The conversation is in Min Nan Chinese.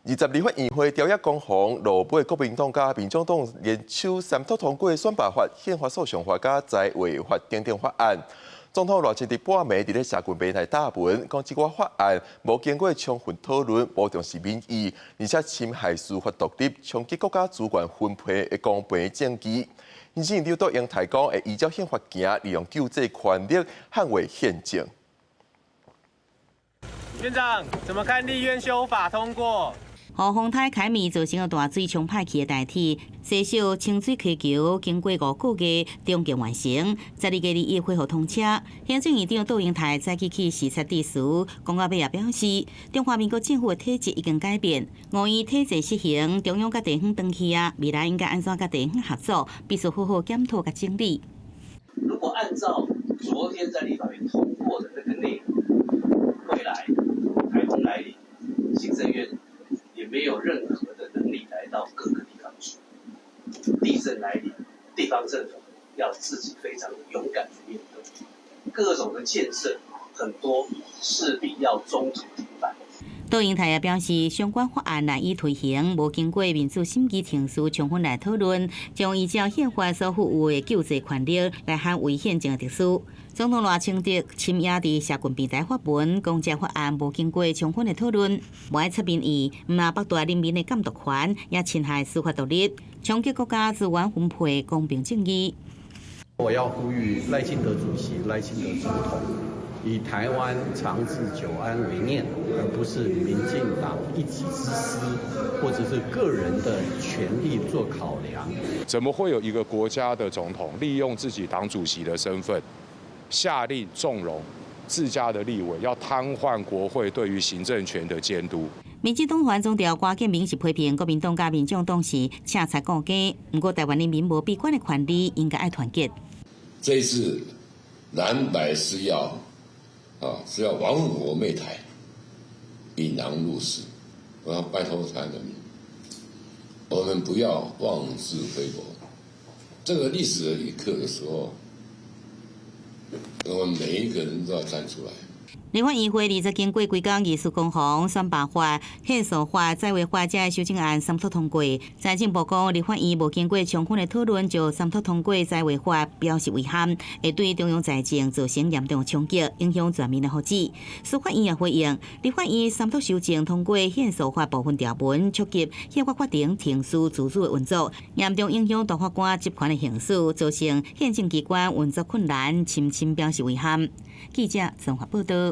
二十立法院會朝野攻防，落尾國民黨佮民眾黨聯手三讀通過選罷法、憲法訴訟法佮災衛法等等法案。總統賴清德半暝佇咧社群平台貼文，講這個法案無經過充分討論，無重視民意，而且侵害司法獨立，衝擊國家資源分配的公平正義。行政院長卓榮泰講，會依照憲法行，利用救濟權力捍衛憲政。院長，怎麼看立院修法通過？予風颱凱米造成的大水沖歹去的台鐵，西小清水溪橋經過5個月重建完成，12月21恢復通車。行政院長卓榮泰早起去視察致辭，講到尾也表示，中華民國政府的體制已經改變，五院體制實行，中央佮地方轉去啊，未來應該按怎佮地方合作，必須好好檢討佮整理。如果按照昨天在立法院通過的那個內容，未來颱風來臨，行政院也沒有任何的能力來到各個地方去。地震來臨，地方政府要自己非常勇敢去面對。各種的建設很多勢必要中途停擺。卓榮泰也表示，相關法案難以推行，無經過民主審議程序充分來討論，將依照憲法所賦予的救濟權力來捍衛憲政的秩序。總統賴清德深夜佇社群平台發文，講這法案無經過充分的討論，無愛採民意，毋但剝奪人民的監督權，也侵害司法獨立，衝擊國家資源分配公平正義。我要呼籲賴清德主席、賴清德總統，以台灣長治久安為念，而不是民進黨一己之私，或者是個人的權力做考量。怎麼會有一個國家的總統利用自己黨主席的身份，下令縱容自家的立委要癱瘓國會對於行政權的監督？民進黨團總召郭建明是批評國民黨佮民眾黨是赤賊顧家，毋過台灣人民無閉關的權利，應該愛團結。這一次藍白是要亡我滅台，引狼入室。我要拜託台灣人民，我們不要妄自菲薄。這個歷史的一刻的時候，我們每一個人都要站出來。立法院會議經過規工議事攻防、選罷法、憲訴法、災衛法這修正案三讀通過。財政部講，立法院無經過充分的討論就三讀通過災衛法，表示遺憾，會對中央財政造成嚴重衝擊，影響全民的福祉。司法院也回應，立法院三讀修正通過憲訴法部分條文，觸及憲法法庭程序自主的運作，嚴重影響大法官職權的行使，造成憲政機關運作困難，深深表示遺憾。記者綜合報道。